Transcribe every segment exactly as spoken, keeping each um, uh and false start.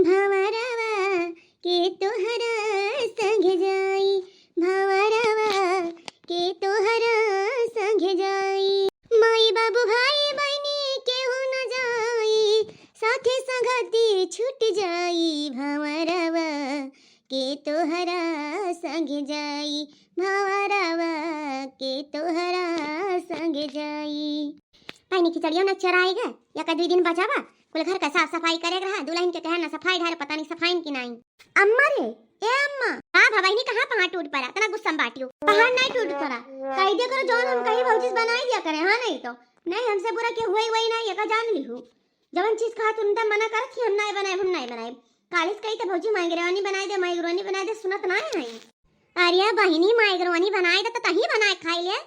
भंवरवा के तोहरा संग जाई, भंवरवा के तोहरा संग जाई। माई बाबू भाई बहिनी केहू न जाई, साथे संगती छूट जाई। भंवरवा के तोहरा संग जाई, भंवरवा के तोहरा संग जाई। पहनी खिचड़ियो न चराएगा, या का दुई दिन बचावा, कुल घर का साफ सफाई करे के रहा, दुल्हन के कहे न सफाई ढारे, पता नहीं सफाइन कि नाई। अम्मा रे, ए अम्मा। का भा बहिनी, कहाँ पहाड़ टूट पड़ा? इतना गुस्सा में बाटियो। पहाड़ नहीं टूट पड़ा। कह दिया करो, जौन हम कही भौजी से बनाई दिया करे, हाँ नहीं तो। नहीं, हमसे बुरा के हुआ ही वही नहीं, एका जान ली हूँ। जवन चीज कहा तुरंत मना करत ही, हम नहीं बनाए, हम नहीं बनाए। कालिस कही तो भौजी माइग्रेनी बनाई दे, माइग्रेनी बनाई दे, सुनत नहीं है। अरे बहिनी, माइग्रेनी बनाए दे तो तही बनाए खाई ले।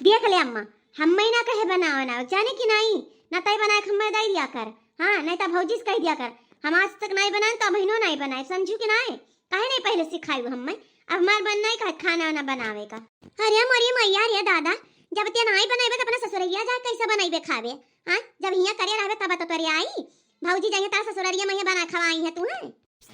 देख ले अम्मा, हम्मे ना कहे बनावे ना, जाने कि नाई, ना तय बनाए के हम्मे दई दिया कर। हाँ, नहीं तो भौजी से कह दिया कर, हम आज तक नाई बनाए तो अबहिनो नाई बनाए, समझू कि नाई? काहे नहीं पहले सिखायू हम्मे? अब हमार मन नाई कहे खाना वाना बनावे का। अरे मोरी मैया रे दादा, जब ते नाई बनाएबे तो अपना ससुरैया जाए कैसे बनाएबे खावे? हाँ, जब हियाँ करे रहबे तब तो तोरे आई, भौजी जाइए तार ससुररिया में बना खवाई है तू है।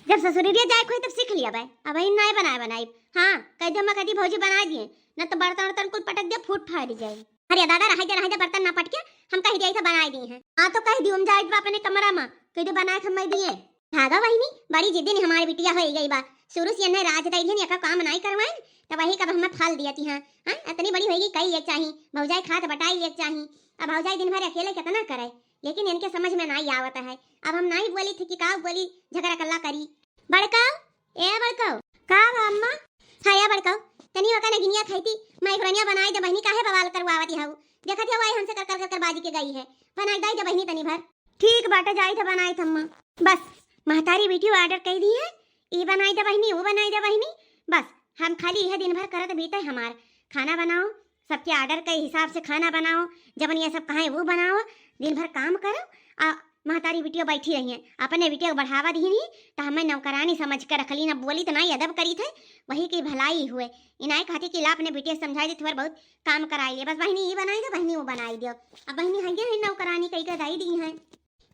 जब ससुररिया जाए खोई तब सीख लिया बे, अबहिन नाई बनाए बनाई। हाँ, कह दे अम्मा, कह दी भौजी बनाए दिए, ना तो बर्तन उर्तन कुल पटक दे, फूट फाट जाए। अरे दादा, रह दे, रह दे, बर्तन ना पटके, हम कह दिया था बनाए दिए हैं। हाँ तो कह दी, हम जाए अपने कमरा में, कह दे बनाए के हम्मे दिए। भागा बहिनी, बड़ी जिद्दी ने हमारी बिटिया हो गई बा। शुरू से इन्हें राज दई दिहन, एका काम नाई करवाइन, तो वही कब हमें फल दिया थी। हाँ, हाँ, इतनी बड़ी होगी, कही एक चाही, भौजाई खात बटाई एक चाही। अब भौजाई दिन भर अकेले कितना करे, लेकिन इनके समझ में नाई आवत है। अब हम नाई बोली थी कि का बोली, झगड़ा कल्ला करी। बड़काऊ, ए बड़काऊ। का बा अम्मा? हाँ या बड़काऊ, तनी ओका नगिनिया खाई थी, माइग्रेनिया बनाई दे बहिनी, काहे बवाल करवावत हऊ? देखत हऊ आई हमसे कर कर कर कर बाजी के गई है, बनाई दई दे बहिनी तनी भर। ठीक बाटे, जाई थे बनाई थे अम्मा। बस महतारी वीडियो ऑर्डर कई दी है, ई बनाई दे बहिनी, वो बनाई दे बहिनी। बस हम खाली यह दिन भर करत बीते हमार, खाना बनाओ, सबके ऑर्डर के हिसाब से खाना बनाओ, जबन ये सब कहें वो बनाओ, दिन भर काम करो। आ महतारी बिटिया बैठी रही हैं, अपने बिटिया को बढ़ावा दी नहीं, तो हमें नौकरानी समझ के रख ली, ना बोली तो ना अदब करी थे, वही की भलाई हुए। इनाए कहती कि ला अपने बिटिया से समझाई दी, थोड़ा बहुत काम कराई ले, बस बहिनी ये बनाई दो, बहिनी वो बनाई दो। अब बहिनी है ये है नौकरानी कई के दाई दी हैं।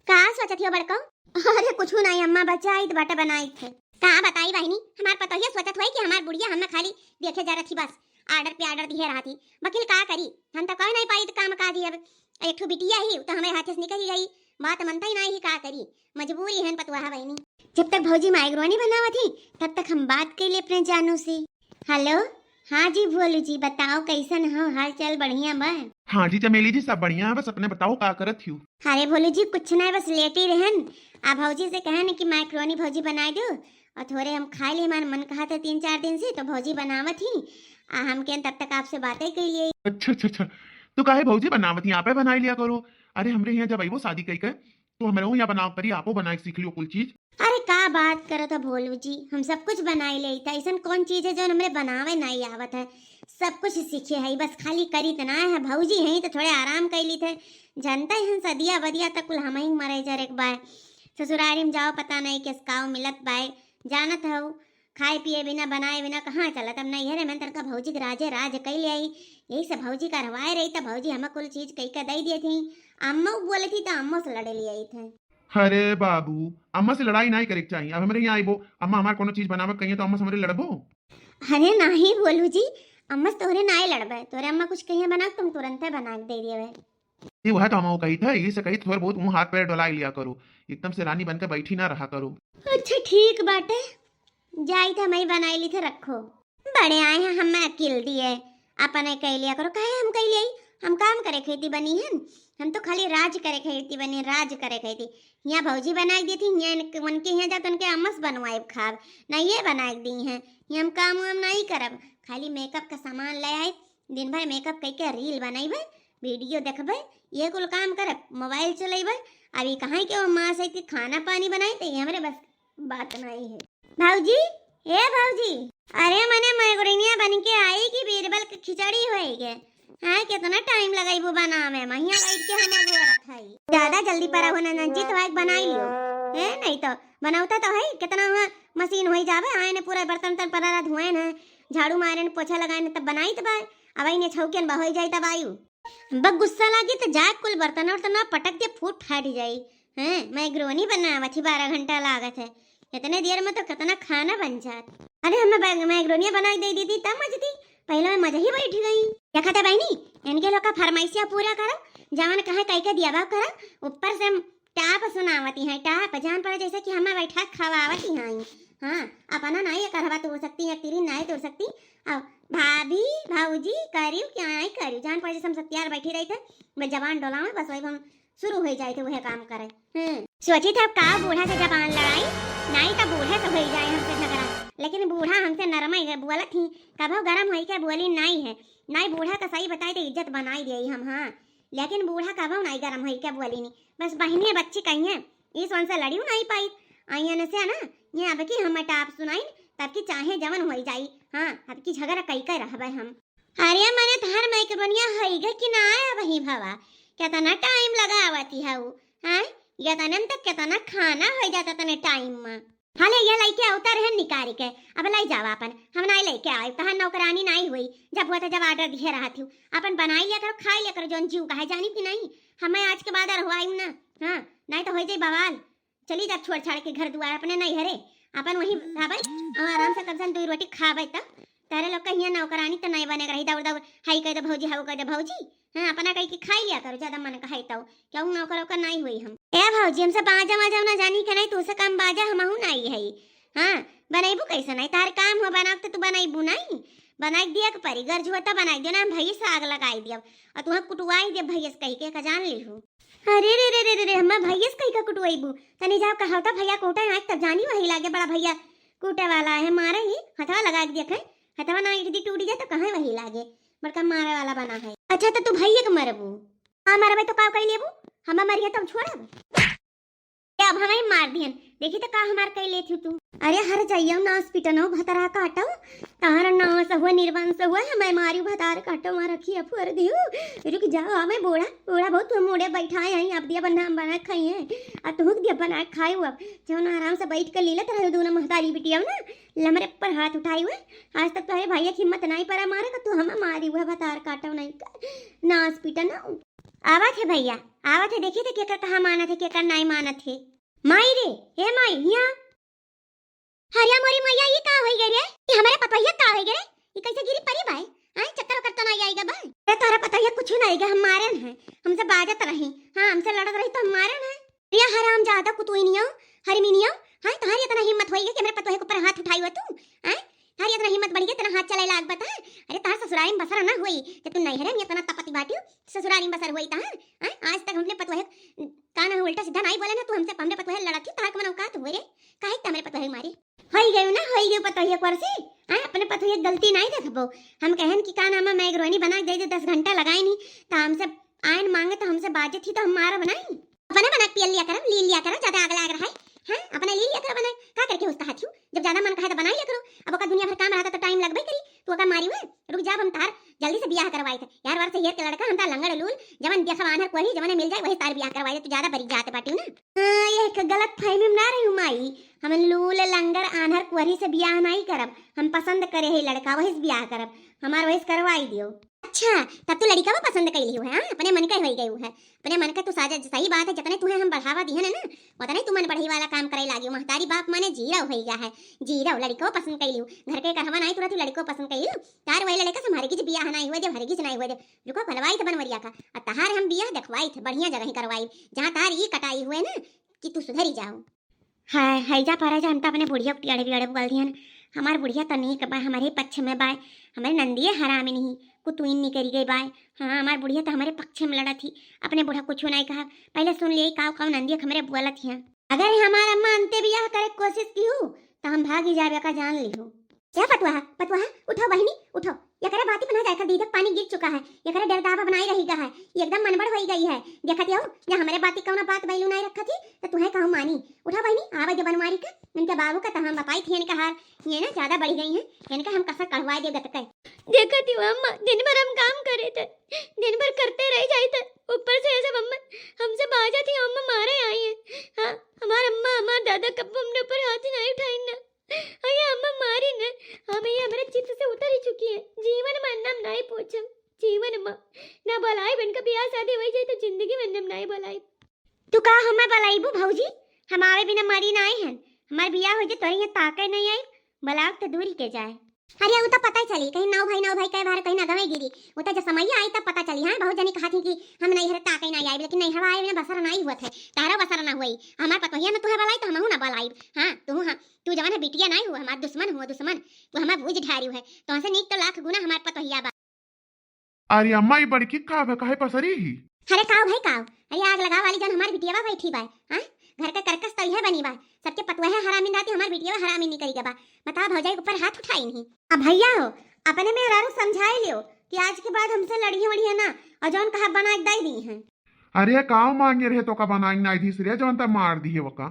का सोचत हो बड़को? अरे कुछ नहीं अम्मा, बच्चा आई तो बाटा बनाई थे। का बताई बहिनी, हमार पतोहिया सोचत हुई कि हमार बुढ़िया हमें खाली देखे जा रही बस, ऑर्डर पे ऑर्डर दिए रहती। बकिल का करी, हम तो कह नहीं पाई तो काम का दी। अब एक ठो बिटिया ही तो हमारे हाथे से निकल गई, बात मनता ही नहीं, का करी, मजबूरी है पतुआ बहिनी। जब तक भौजी माइग्रोनी बनावत ही तब तक हम बात कर ले अपने जानू से। हेलो, हाँ जी भोलू जी, बताओ कैसन हो, हाल चाल बढ़िया बा? हाँ जी चमेली जी, सब बढ़िया है, बस अपने बताओ का करत हो? अरे भोलू जी, कुछ नहीं, बस लेटी रहन। आ भौजी से कहन कि मैक्रोनी भौजी बनाए दो और थोड़े हम खा लिए, हमार मन कहा था तीन चार दिन से, तो भौजी बनावत ही। आ हम कहन तब तक आपसे बातें कर लिए। अच्छा अच्छा अच्छा, तो काहे भौजी बनावत ही, आपे बनाई लिया करो। अरे हमरे यहाँ जब अइबो शादी कई के, तो हमरे यहाँ बनाव करी, आपो बनाए सीख लियो कुल चीज। अरे का बात करत हो भोलू जी, हम सब कुछ बनाई लेई था। ऐसन कौन चीज है जो हमरे बनावे नहीं आवत है? सब कुछ सीखे है, बस खाली करी तो ना है। भौजी है तो थोड़े आराम कर ली थे, जानते हैं सदिया बदिया तक कुल हम ही मरे जर एक बार। ससुरारी में जाओ पता नहीं किस काव मिलत बाय, जानत हो खाए पिए बिना बनाए बिना कहाँ चलत। अब नैहरे में तनका भौजी के राजे राज कई ले आई, यही से भौजी का रवाए रही तो भौजी हमें कुल चीज कई के दे दिए थी। अम्मा बोले थी तो अम्मा से लड़े ले आई थे। अरे बाबू, अम्मा से लड़ाई नहीं करे के चाहिए। अब हमरे यहाँ आइबो, अम्मा हमार कोनो चीज बनावे कहिए तो अम्मा से हमरे लड़बो? अरे नहीं बोलू जी, अम्मा से तोहरे नहीं लड़बे, तोरे अम्मा कुछ कहिए बना तुम तुरंते बना के दे दिए। ये वह तो हम कही था, यही से कही थोड़ा बहुत मुंह हाथ पैर डोलाई लिया करो, एकदम से रानी बनकर बैठी ना रहा करो। अच्छा ठीक बाटे, जाई था मैं बनाई ली थे रखो। बड़े आए हैं, हमें अकिल दिए, अपने कह लिया करो, काहे हम कह लिया, हम काम करे खेती बनी है, हम तो खाली राज करे खेती बनी, राज करे खेती। यहाँ भौजी बना के दी थी, यहाँ इनके, उनके यहाँ जात उनके अम्मस बनवाए खाब, ना ये बना के दी हैं। यहाँ हम काम वाम नहीं करब, खाली मेकअप का सामान ले आए, दिन भर मेकअप कई के रील बनाइबे, वीडियो देखबे, ये कुल काम करब, मोबाइल चलेबे। अभी कहाँ के वो माँ से कि खाना पानी बनाई तो ये हमरे बस बात नहीं है। भौजी, ए भौजी, अरे मने मैगुड़िनिया बन के आई कि बीरबल के खिचड़ी होई गे? हाँ, कितना टाइम लगाई वो बनावे में, यहाँ बैठ के हम अगुआ रखाई। ज्यादा जल्दी परा हो ना, ना जी, तो आग बनाई लियो। ए, नहीं तो बनावता तो है, कितना हुआ मशीन होई जावे, आए ने पूरा बर्तन तन परारा धोए ने, झाड़ू मारे ने, पोछा लगाए ने, तब बनाई तब आए। अब आई ने छौकियन बहोई जाई तब आयु। बक गुस्सा लागी तो जाए कुल बर्तन और तना पटक दे, फूट फाट जाई। हैं, मैक्रोनी बनावत ही, बारह घंटा लागत है। इतने देर में तो कितना खाना बन जात। अरे, हमें बै-, मैक्रोनिया बना के दे देती, तब मजती। पहले मैं मजा ही बैठ गई। क्या कहते बहनी, इनके लोग का फरमाइशिया पूरा करो, जवन कहे कह के दिया बाप करो। ऊपर से हम टाप सुनावती हैं, टाप, जान पड़े जैसे कि हमें बैठा खवावती हैं। हाँ, अपना नाई एक रहवा तोड़ सकती, एक तिरी नाई तोड़ सकती। अब भाभी, भौजी, करियो क्या नाई करियो, जान पड़े जैसे हम सत्यार बैठी रही थे, बस जबान डोलावे, बस वही हम शुरू हो जाए थे वह काम करे। हम्म, सोची थे अब का बूढ़ा से जबान लड़ाई, नाई तो बूढ़े से हो जाए हमसे झगड़ा, लेकिन बूढ़ा हमसे नरम ही बोलत ही, कभो गरम होई के बोली नाई है, नाई बूढ़ा का सही बताई तो इज्जत बनाई दे हम, हाँ, लेकिन बूढ़ा कभो नाई गरम होई के बोली नी, बस बहनिया बच्ची कही है, इस वन से लड़ियो नाई पाई, आइयन से ना, ये अब की हम टाप सुनाई, तब की चाहे जवन होई जाई, हाँ, अब की झगड़ा कई के रहबे हम। अरे मने तहार मैक्रोनिया होइगा कि ना आया वही भवा? केतना टाइम लगावती हऊ, हैं? ये तने में तो केतना खाना हो जाता तने टाइम में। हले ये लइके आवता रहे निकारी के, अब लई जावा अपन, हम नाई लइके आए, तहार नौकरानी नाई हुई, जब हुआ था जब ऑर्डर दिए रहत हूँ, अपन बनाई लिया करो, खाई लिया करो, जौन जीव कहे जानी कि नहीं, हमें आज के बाद रहवाई ना, हाँ, नाई तो हो जाई बवाल। चली जा छोड़ छाड़ के घर दुआर अपने नैहरे, अपन वहीं रहबै, और आराम से कम से कम दो रोटी खाबै, तब तारे लोग कहिया नौकरानी तो नहीं बने के रही, दौड़ दौड़, हाई कह दे भौजी, हाउ कह दे भौजी। हाँ, अपना कह के खाई लिया करो, ज्यादा मन कहे तो, क्यों नौकर ओकर नहीं हुई हम। ए भौजी, हमसे बाजा वाजा ना जानी के नहीं, तू से कम बाजा हमहू नहीं है। हाँ, बनैबू कैसे नहीं, तार काम हो बना के तो तू बनैबू नहीं, बनाई दिया के परी, गर्ज हुआ तो बनाई दियो ना, हम भैया से आग लगाई दियब, और तुहाँ कुटवाई दियब भैया से कह के, का जान ली हो। अरे रे रे रे रे रे, हमार भैया से कही का कुटवैबू? तनी जाओ कहावता भैया कूटे आँख तब जानी वही लागे बड़ा भैया कूटे वाला है, मारे ही हथवा लगा के देखे, हथवा ना एक दी टूट जाए तो कहे वही लागे, बड़का मारे वाला बना है। अच्छा तो तू भैया के मरबू? हाँ मरबे तो का कर लेबू? हम मरिए तब छोड़ब? ए, अब हमें मार दिहन। देखी तो का हमार कई लेत हूँ तू। अरे हर जाइयो नास पिटनो भतरा काटो। तहार नास हुआ निर्वंश हुआ हमें मारियो भतार काटो मार रखी फुअर दियो। रुक जाओ हमें बूढ़ा बूढ़ा बहुत हम मुड़े बैठा है यहीं आप दिया बना बना खाई है। आ तू दिया बना खाए अब जौन आराम से बैठ के लीलत रहो दोनों महतारी बिटिया ना लमरे पर हाथ उठाई हुए। आज तक तुम्हारे भैया की हिम्मत नहीं पड़ा मारे का तू हमें मारी हुआ भतार काटो नहीं का नास पिटनो। आवत है भैया, आवत है, देखी तो केकर कहाँ मानत है, केकर नाई मानत है। माई रे, हे माई, हिया। हरिया मोरी मैया, ई का होई गए रे? ई हमरे पतोहिया का होई गए रे? ई कैसे गिरी परी बाय? आय, चक्कर ओकर तो नाई आएगा बा? अरे तोहरा पतोहिया कुछ ना आएगा, हम मारे न है, हमसे बाजत रही, हाँ, हमसे लड़त रही तो हम मारे न है। रे हराम जादा कुतुइनियो, हरमिनियो, हाँ, तोहरी इतना हिम्मत होई गई कि हमरे पतोहिया के ऊपर हाथ उठाई हुआ तू, हाँ? तोहरी इतना हिम्मत बढ़ गई, इतना हाथ चलाए लाग बता। अरे तोहर ससुरारी में बसर ना होई, जब तू नैहरे में इतना तपती बाटियो, ससुरारी में बसर होई तोहर, हाँ? आज तक हमने पतोहिया का ना उल्टा सीधा नाई बोले ना, तू हमसे हमरे पतोहिया लड़त ही, तोहर कवन औकात हुए रे? काहे के हमरे पतोहिया मारे? होई गयो ना, होई गयो पतोहिया पर से, हाँ? अपने पतोहिया के गलती नाई देखबो। हम कहन कि का नाम है, मैगरोनी बना के दे दे, दस घंटा लगाए नहीं, तो हमसे आयन मांगे तो हमसे बाजे थी तो हम मारा बनाई। अपने बना के पियल लिया करम, ली लिया करम, ज्यादा आग लाग रहा है। हाँ, अपने ली लिया करो बनाए, का करके उसका हाथ छू? जब ज्यादा मन कहे तो बनाई लिया करो। अब ओका दुनिया भर काम रहता तो टाइम लगबे करी। तू ओका मारी हुए, रुक जा, हम तार जल्दी से बियाह करवाई थे। यार वार से हेर के लड़का हम तार लंगड़ लूल, जवन देखा आन्हर कोरी, जवने मिल जाए वही तार बियाह करवाई दे। तू ज्यादा बरी जात बाटी ना। हाँ, ये एक गलत फहमी में ना रही हूँ माई। हम लूल लंगड़ आन्हर कोरी से बियाह नहीं करब, हम पसंद करे है लड़का, वही से बियाह करब, हमार वही से करवाई दियो। अच्छा, तब तू लड़िकवा पसंद कैली हुए, हाँ? अपने मन के होई गई है, अपने मन के तू साजा, सही बात है, जितने तुहे हम बढ़ावा दिहन है ना, उतने तू मन बढ़ई वाला काम करे लागी। महतारी बाप माने जीरो होई गया है, जीरो। लड़िकवा पसंद कैली हूँ, घर के करवा नाई तुरंत लड़िकवा पसंद कैली हूँ। तार वही लड़का से हमारे की बियाह नाई हुए दे, हमारे की नाई हुए दे। रुको, खोलवाई थे बनवरिया का, और तहार हम बियाह देखवाई थे, बढ़िया जगह करवाई, जहाँ तार ई कटाई हुए ना कि तू सुधरी जाओ। हाय, हैजा परा जा, हम तो अपने बुढ़िया के टियाड़े बियाड़े बोल दिहन। हमार बुढ़िया तो नीक बा, हमारे पक्ष में बाय, हमारे नंदिये हरामी नहीं, कुतुइन निकरी गई बाय। हाँ, हमार बुढ़िया तो हमारे पक्ष में लड़त ही, अपने बूढ़ा कुछ नहीं कहा। पहले सुन लिए काव काव नंदिये हमरे बोलत हिया। अगर हमार अम्मा अंते बियाह करे के कोशिश की हूँ, तो हम भागी जाबे का जान ली हूँ। क्या पतुआ, पतुआ, उठो बहिनी, उठो। एकरे बाती पर ना जाकर दीदक पानी गिर चुका है, एकरे डर दावा बनाए रही गा है, ये एकदम मनबड़ होई गई है। देखत हो, या हमरे बाती कौनो बात बैलू नहीं रखत ही, तो तुहे कहूँ मानी। उठो बहिनी, आवे दे बनवारी का, उनके बाबू का तो हम बपाई थी इनका हाल, ये ना ज्यादा बढ़ गई हैं, इनका हम कसर कढ़वा दे गत के। देखत हो अम्मा, दिन भर हम काम करे थे, दिन भर करते रह जाए थे, ऊपर से ऐसे अम्मा हमसे बाजा थी, अम्मा मारे आई है। हाँ, हमार अम्मा, हमार दादा कब हमने ऊपर हाथ नहीं उठाई ना। अरे अम्मा मारी न, हमें ये हमारे चित्त से उतर ही चुकी है। जीवन में अन्नम नाई पोछम, जीवन में ना बोलाइब, इनका ब्याह शादी होई जाए तो जिंदगी में अन्नम नाई बोलाइब। तू का हमें बलाइबू भौजी? हम आवे बिना मरी नाई हन। हमार बियाह होइ जे तोरे यहाँ ताके नाई आई, बलाव त दूर ही के जाए। अरे उ त पता ही चली, कहीं नाव भाई नाव भाई कहे बाहर कहीं ना गवे गिरी। उ त जब समय आई तब पता चली। हाँ, बहुत जनी कहत ही कि हम नैहर ताके नाई आई, लेकिन नैहर आए बिना बसर नाई हुआ थे, तारा बसर ना हुई। हमार पतोहिया न तुहे बलाई त हमहू ना बलाइब। हाँ, तू हाँ, तू जवन है बिटिया नाई हुआ, हमार दुश्मन हुआ दुश्मन। तू हमें बूझ ढारी है, तो से नीक तो लाख गुना हमार पतोहिया बा। अरे अम्मा, ई बड़की का भे, काहे पसरी ही? अरे काव भाई काव, अरे आग लगाव वाली जौन हमार बिटियावा बैठी बा, हाँ? घर का करकस तो इहे बनी बा, सबके पतुआ है हरामी रहती, हमार बिटियावा हरामी निकरी गबा। बताओ भौजाई के ऊपर हाथ उठाई नहीं। अब भैया हो, अपने मेहरारू समझाए लियो कि आज के बाद हमसे लड़िए वड़िए ना, और जौन कहा बना के दे दी हैं। अरे काव मांगे रहे तो का बनाई नाई दीस रे, जौन त मार दिए वका।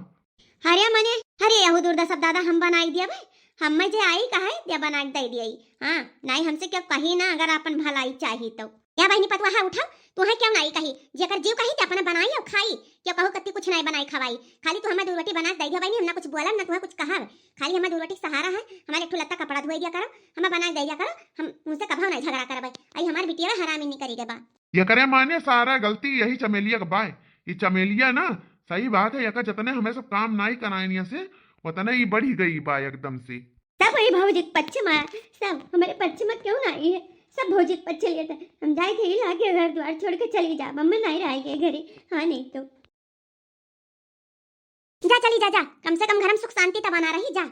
अरे मने, अरे यहू दुर्दशा दादा हम बनाई दिया भाई, हम में जे आई कहे दिया बना के दे दिया। हाँ, नाई हमसे क्यों कही ना, अगर अपन भलाई चाही तो। या बहनी पतुआ है उठाओ, तू है क्यों नाई कही, जेकर जीव कही ते अपना बनाई और खाई, क्यों कहू कत्ती कुछ नाई बनाई खवाई, खाली तू हमें दू रोटी बना के दे दिया बहनी, हम ना कुछ बोलब ना तू कुछ कहब, खाली हमें दू रोटी सहारा है, हमारे एक ठो लत्ता कपड़ा धोए दिया करो, हमें बना के दे दिया करो, हम उनसे कभाव नाई झगड़ा करब। आई हमार बिटिया हरामी निकरी गबा। एकरे माने सारा गलती यही चमेलिया के बाय। ई चमेलिया ना, सही बात है, एका जतने हमें सब काम नाई कराइनिया से, उतने ई बढ़ी गई बा एकदम से। सब वही भौजी के पक्ष में, सब हमारे पक्ष में क्यों ना आई है, सब भौजी के पक्ष लिए थे। हम जाए थे इला के घर द्वार छोड़ के चली जा, मम्मी नहीं रहेगी घरे। हाँ नहीं तो। जा चली जा, जा, कम से कम घर में सुख शांति तो बना रही, जा।